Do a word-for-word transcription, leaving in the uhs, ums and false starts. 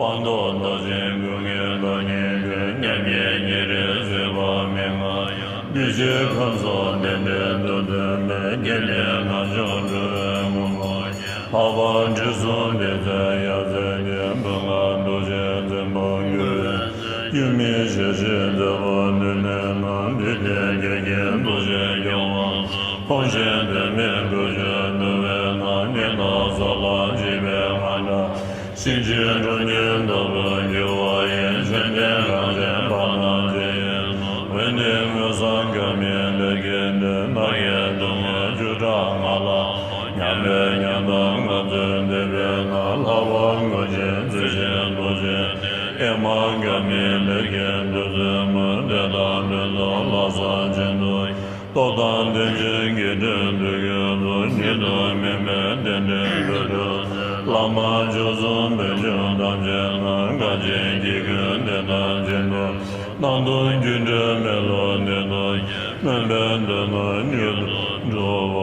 སྤངས་རྟོགས་རྟོག་ཅན་ཀུན་གྱི་སྟོབས་ཉིད་ཀྱི། མཉམ་ཉིད་ཉེ་རིང་སྲིད་པ་མི་མངའ་ཡང་། འདུས་བྱས་ཁམས་གསུམ་བདེ་འབྲས་དོན་སྟོན་པའི། རྒྱལ་བའི་ངང་བྱུང་འགྲོ་བའི་ངོ་བོ་ཉིད། ལྷག་པར་དུས་གསུམ་བདེ་གསལ་ཡབ་སྲས་ཀྱི། མན་ངག་རྡོ་རྗེ་འཛིན་པ་འགྱུར་བའི་ཚེ། ཡུམ་མི་ཤེས་ཤིང་མཛད་པ་ནུས་མེད་རྣམས། བདུད་སྡེ་བརྒྱད་ཀྱི་རྡོ་རྗེས་སྐྱོང་བ་ཕོངས་ཤིང་དོན་མེད་བུ་ཆུང་བསྡུ་བའི་ནང་། ཉི་ཟླ་གསལ་ལ་འཇིགས་པའི་ངང་དག །གཤིན་རྗེའི་ཁྲོ་གཉེར་ལྟ་བུར་འགྱུར་བ་ཡི། བཅོམ་ལྡན་གངས་ཅན་བར་སྣང་མཛད་ཡོད་ན། འོད་ལྡན་མངོན་སུམ་འགལ་མེད་ལས་ཀྱི་སྟོབས། ནམ་མཁའི་སྟོང་ཉིད་བཅུ་ཕྲག་ལྔ་ལ། མཉམ་པའི་མཉམ་གདངས་ངང་ཚུལ་འདེབས་པའི་ནང་། ལྷག་པར་ངོས་བཞིན་བརྩེ་ཆེན་རྡོ་རྗེ་ཨེ་མ་འགལ་མེད་ལས་ཀྱི་མཐུ་རྩལ་མ། དེ་དག་ཕུན་སུམ་ལྷག་བསམ་བཞིན་དུ། སྟོབས་དང་ལྡན་ཅིང་དགེ་འདུན་འདུས་ཀྱི་གཙོ། ཉིད་དུ་མི་དམིགས་གཏན་བདེ་འགྲོའི་གཙོ། བླ་མ་མཆོག་གསུམ་བོད་ཕྱོགས་ཐམས་ཅད་ན། དགའ་ཆེན་སྐྱེ་དགུའི་བདེ་ཐབས་ཆེན་པོ། སྣང་སྟོང་སྒྱུ་འཕྲུལ་མེ་ལོང་གནད་དུ་བྱས། སྨོན་པའི་འདོད་སྣམས་མྱུར་དུ་འགྲུབ།